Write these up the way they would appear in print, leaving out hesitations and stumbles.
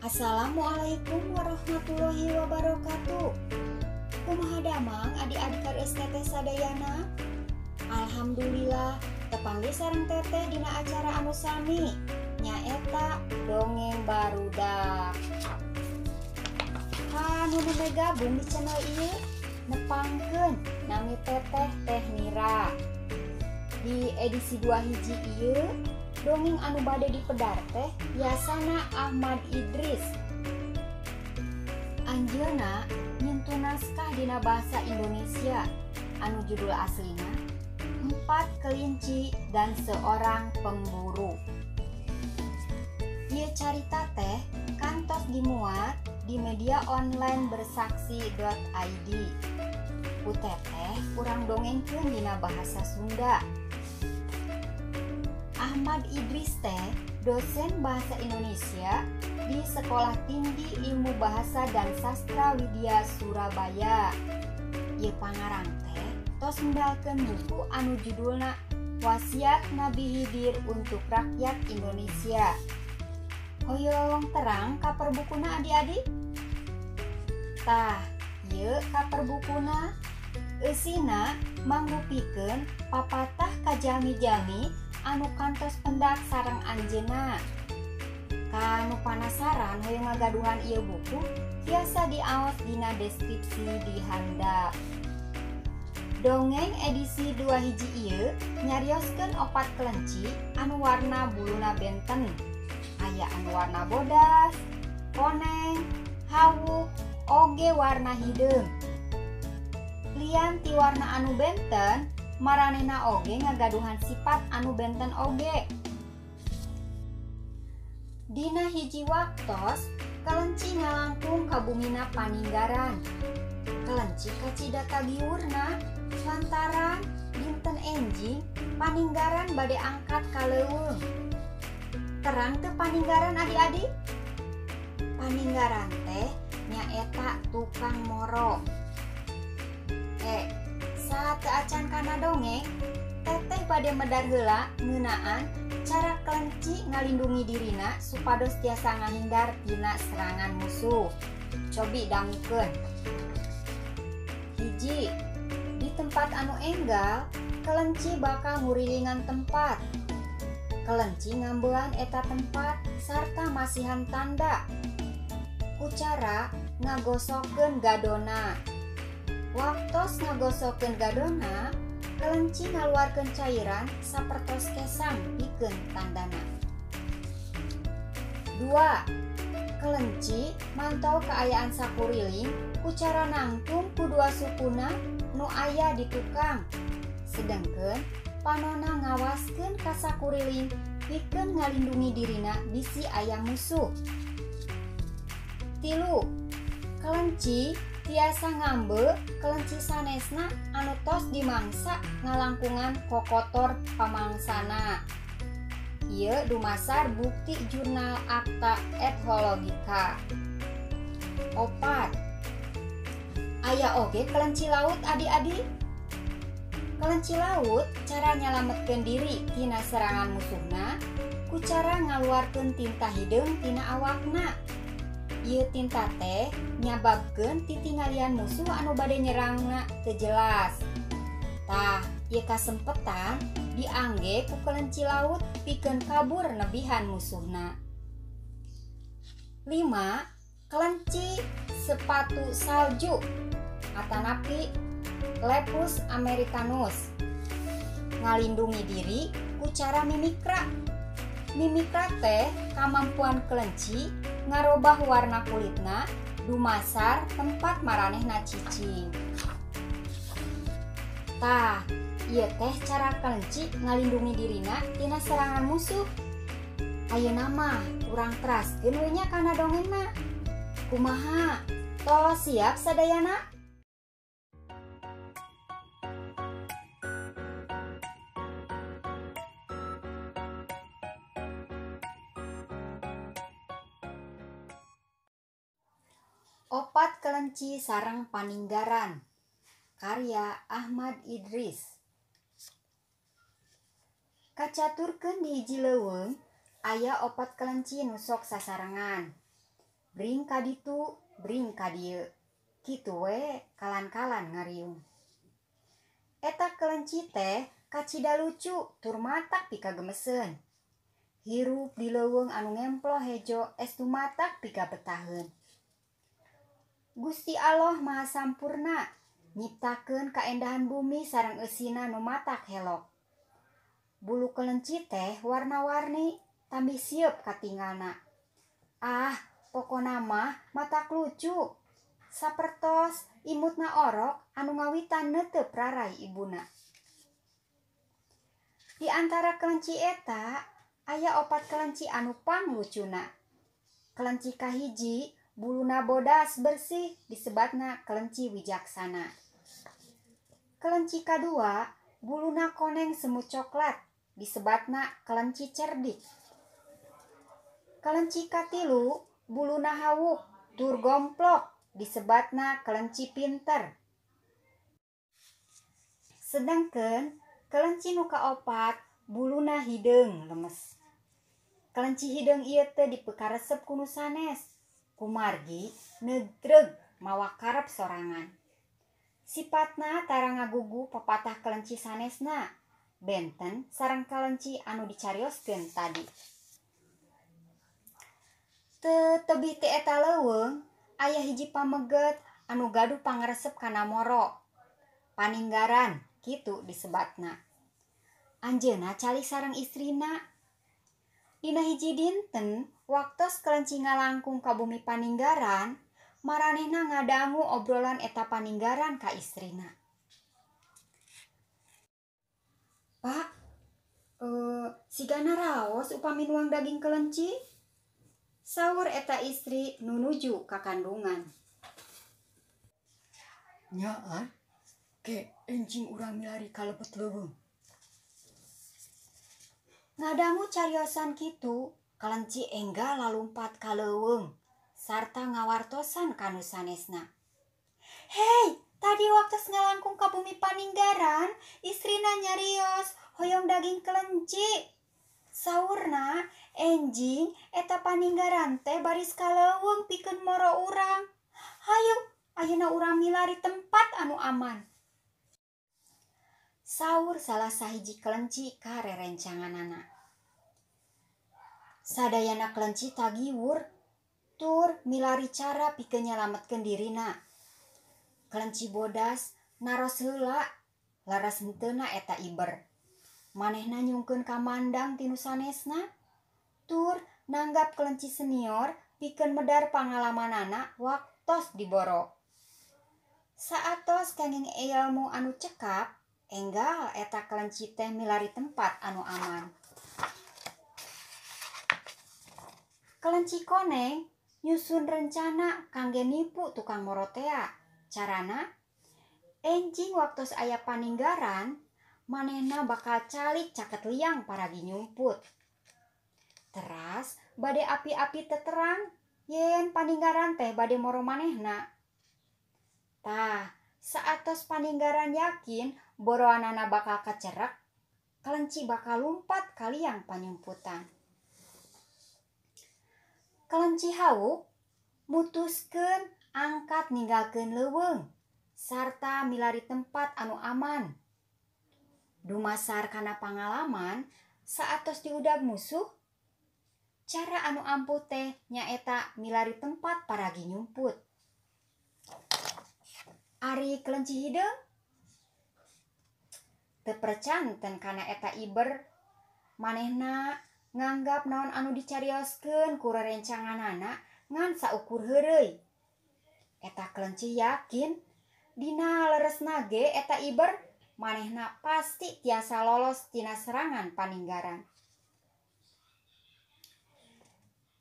Assalamualaikum warahmatullahi wabarakatuh. Kumaha damang adik-adik kareus teteh sadayana? Alhamdulillah tepanggih sareng teteh dina acara anu sami, nyaeta dongeng barudak. Kanu nembe gabung di channel ieu nepangkeun nami teteh Teh Nira. Di edisi 2 hiji ieu dongeng anu bade dipedar teh biasana Ahmad Idris. Anjeunna nyintu naskah dina bahasa Indonesia anu judul aslina Empat Kelinci dan Seorang Pemburu. Ieu carita teh kantos dimuat di media online bersaksi.id. Ku teteh urang dongengkeun dina bahasa Sunda. Ahmad Idris teh dosen bahasa Indonesia di Sekolah Tinggi Ilmu Bahasa dan Sastra Widya Surabaya. Ieu pangarang teh tos medalkeun buku anu judulna Wasiat Nabi Khidir untuk Rakyat Indonesia. Hoyong terang kaper bukuna adik-adik? Tah, ieu kaper bukuna eusina mangrupikeun papatah ka jalmi-jalmi anu kantos pendak sareng anjeunna. Kanu panasaran hoyong ngagaduhan ieu buku tiasa diaos dina deskripsi di handap. Dongeng edisi 2 hiji ieu nyarioskeun opat kelenci anu warna buluna benten. Aya anu warna bodas, koneng, hawuk, oge warna hideung. Lian ti warna anu benten, maranehna oge ngagaduhan sifat anu benten oge. Dina hiji waktos, kelenci ngalangkung ka bumina Paninggaran. Kelenci kacida kagiurna lantaran dinten enjing Paninggaran bade angkat ka leuweung. Terang teu Paninggaran adik-adik? Paninggaran teh nyaeta tukang moro. Saat acan kana dongeng, teteh bade medar heula ngeunaan cara kelenci ngalindungi dirina supados tiasa ngahindar tina serangan musuh. Cobi dangukeun. Hiji, di tempat anu enggal, kelenci bakal ngurilingan tempat. Kelenci ngambean eta tempat sarta masihan tanda. Ku cara ngagosokeun gadona. Waktos ngagosokeun gadona, kelenci ngaluarkeun cairan sapertos kesang pikeun tandana. 2. Kelenci mantau kaayaan sakuriling ku cara nangtung ku dua sukuna nu aya di tukang. Sedengkeun panona ngawaskeun ka sakuriling pikeun ngalindungi dirina bisi aya musuh. 3. Kelenci tiasa ngambe kelenci sanesna anu tos dimangsa ngalangkungan kokotor pamangsana. Ieu dumasar bukti jurnal Akta Ethologika. 4. Aya oge kelenci laut adik-adik. Kelenci laut cara nyalametkeun diri tina serangan musuhna ku cara ngaluarkeun tinta hideung tina awakna. Ieu tinta teh nyababkeun titingalian musuh anu bade nyerangna teu jelas. Tah, ieu kasempetan diangge ku kelenci laut pikeun kabur nebihan musuhna. 5. Kelenci sepatu salju atanapi Lepus americanus ngalindungi diri ku cara mimikra. Mimikra teh kamampuan kelenci ngarobah warna kulitna dumasar tempat maranehna cicing. Tah, ieu teh cara kelenci ngalindungi dirina tina serangan musuh. Ayeuna mah urang teraskeun we nya kana dongengna. Kumaha? Tos siap sadayana? Opat Kelenci Sareng Paninggaran, karya Ahmad Idris. Kacaturkeun di hiji leuweung aya opat kelenci nu sok sasarengan. Bring ka ditu, bring ka dieu. Kitu we kalan-kalan ngariung. Eta kelenci teh kacida lucu tur matak pikagemeseun. Hirup di leuweung anu ngemplo hejo estu matak pikabetaheun. Gusti Allah Maha Sampurna nyiptakeun kaendahan bumi sareng eusina nu matak helok. Bulu kelenci teh warna-warni tambih sieup katingalna. Ah, pokona mah matak lucu. Sapertos imutna orok anu ngawitan neuteup raray ibuna. Di antara kelenci eta aya opat kelenci anu panglucuna. Kelenci kahiji buluna bodas bersih disebatna kelenci wijaksana. Kelenci kadua buluna koneng semu coklat disebatna kelenci cerdik. Kelenci katilu buluna hawuk tur gomplok disebatna kelenci pinter. Sedangkeun kelenci nu kaopat buluna hideung lemes. Kelenci hideung ieu teh dipikaresep ku nu sanes. Kumargi negreg mawa karep sorangan. Sipatna tara ngagugu papatah kelenci sanesna. Benten sareng kelenci anu dicarioskeun tadi. Teu tebih ti eta leuweung aya hiji pameget anu gaduh pangaresep kana moro. Paninggaran kitu disebatna. Anjeunna calik sareng istrina. Dina hiji dinten waktos kelenci ngalangkung ka bumi Paninggaran, maranehna ngadangu obrolan eta Paninggaran ka istrina. Pak, sigana raos upami nuang daging kelenci? Saur eta istri nu nuju ka kandungan. Nyaan, ke enjing urang milari ka lebet leuweung. Ngadangu cariosan kitu, kelenci enggal lalumpat ka leuweung sarta ngawartosan ka nu sanesna. Hei, tadi waktos ngalangkung ka bumi Paninggaran, istrina nyarios hoyong daging kelenci. Saurna enjing eta Paninggaran teh baris ka leuweung pikeun moro urang. Hayu, ayeuna urang milari tempat anu aman. Saur salah sahiji kelenci ka rerencanganana. Sadayana kelenci tagiwur tur milari cara pikeun nyalametkeun dirina. Kelenci bodas naros heula laras henteuna eta iber. Manehna nyungkeun kamandang ti nu sanesna tur nanggap kelenci senior pikeun medar pangalamanana waktos diboro. Saatos kenging ilmu anu cekap, enggal eta kelenci teh milari tempat anu aman. Kelenci koneng nyusun rencana kangge nipu tukang morotea. Carana, enjing waktos aya Paninggaran, manehna bakal calik caket liang paragi nyumput. Teras bade api-api teterang yen Paninggaran teh bade moro manehna. Tah, saatos Paninggaran yakin boroanana bakal kacerek, kelenci bakal lumpat ka liang panyumputan. Kelenci hawuk mutuskeun angkat ninggalkeun leuweung sarta milari tempat anu aman. Dumasar kana pangalaman saatos diudag musuh, cara anu ampuh teh nyaeta milari tempat paragi nyumput. Ari kelenci hideung teu percanten kana eta iber. Manehna nganggap naon anu dicarioskeun ku rerencanganana ngan saukur heureuy. Eta kelenci yakin dina leresna ge eta iber manehna pasti tiasa lolos tina serangan Paninggaran.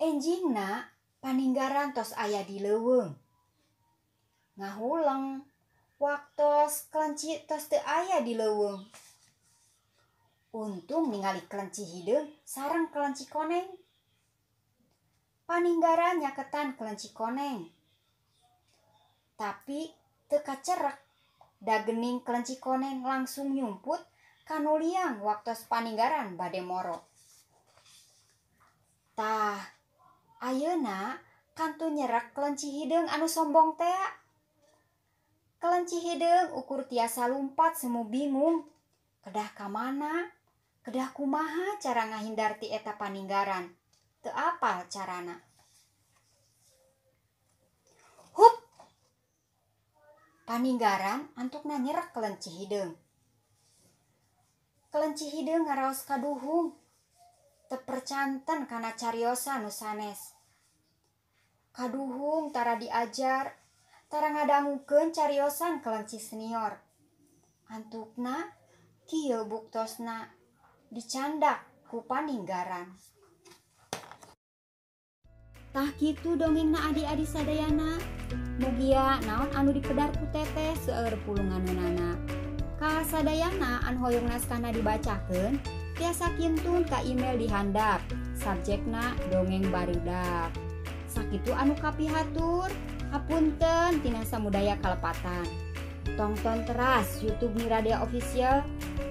Enjingna Paninggaran tos aya di leuweung. Ngahuleng waktos kelenci tos teu aya di leuweung. Untung ningali kelenci hideung sareng kelenci koneng. Paninggaran nyaketan kelenci koneng. Tapi teu kacerek, dagening kelenci koneng langsung nyumput kanu liang waktos Paninggaran bade moro. Tah, ayeuna Kantun nyerek kelenci hideung anu sombong tea. Kelenci hideung ukur tiasa lumpat semu bingung. Kedah ka mana? Kedah kumaha cara ngahindar ti eta paninggaran? Teu apal carana. Hup! Paninggaran antukna nyerek kelenci hideung. Kelenci hideung ngaraos kaduhung. Teu percanten kana cariosan nu sanes. Kaduhung tara diajar, tara ngadangukeun cariosan kelenci senior. Antukna kieu buktosna dicandak ku paninggaran. Tah kitu dongengna adi-adi sadayana. Mugia naon anu dipedar ku teteh seueur pulunganana. Ka sadayana anu hoyong naskahna dibacakeun tiasa kintun ka email di handap. Subjekna dongeng barudak. Sakitu anu kapihatur, hapunten tina samudaya kalepatan. Tongton teras YouTube Miradea Official,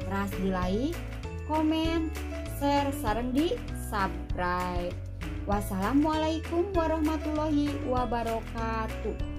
teras di like, komen, share, sareng di subscribe. Wassalamualaikum warahmatullahi wabarakatuh.